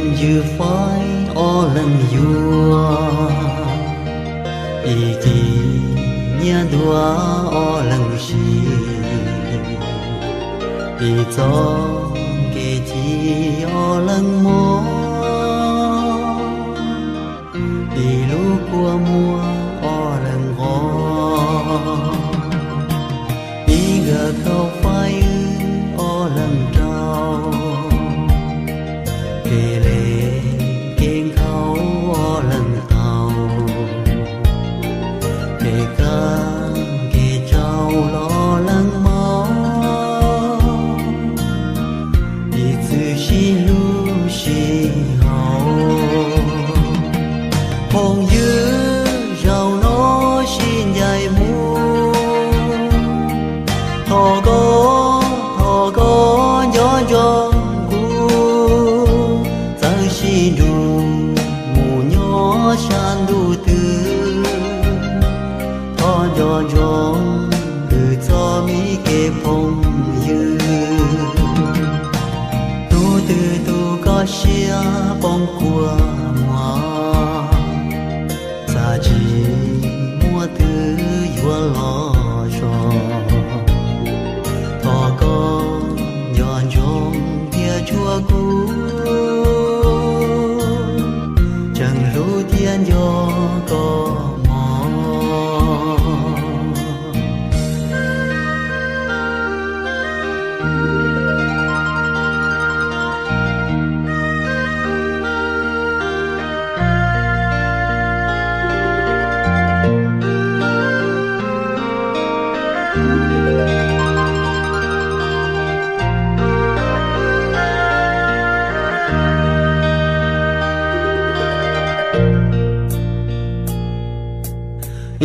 Ywg faib ob leeg yuav, ib cim nyiaj ntuag ob leeg siv, ib txoj kev ci ob leeg mob, ib lub kua muag ob leeg nqos, ib nkawm khau faib wb ob leeg rau, kev le kev nkhaus ob leeg tau, kev kaj kev tsau los leej mos, ib txwm sib hlub sib haum. Phooj ywg, zaum no sib ncaim mus, thov koj, thov koj nco ntsoov kuv, txawm sib nrug mus nyob sab ntuj twg, thov nco ntsoov wb txoj me kev phooj ywg. Hnub twg tus koj siab poob kua muag, txaj tsis muaj twg yuav los zog, thov koj nco ntsoov thiab tshua kuv, tseem hlub thiab nco koj mog.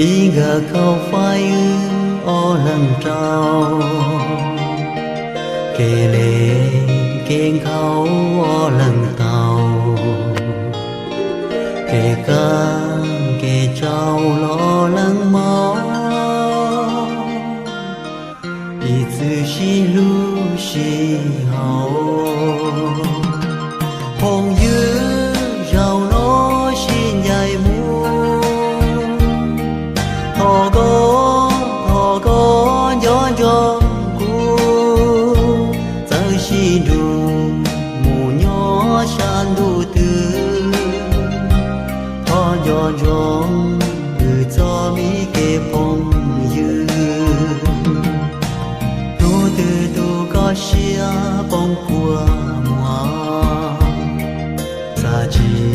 Ib nkawm khau faib wb ob leeg rau, kev le kev nkhaus ob leeg tau, kev kaj kev tsau los leej mos, ib txwm sib hlub sib haum. Phooj ywg, zaum no sib ncaim mus, thov koj, thov koj nco ntsoov kuv, txawm sib nrug mus nyob sab ntuj twg, thov nco ntsoov wb txoj me kev phooj ywg. Hnub twg tus koj siab poob kua muag, txaj tsis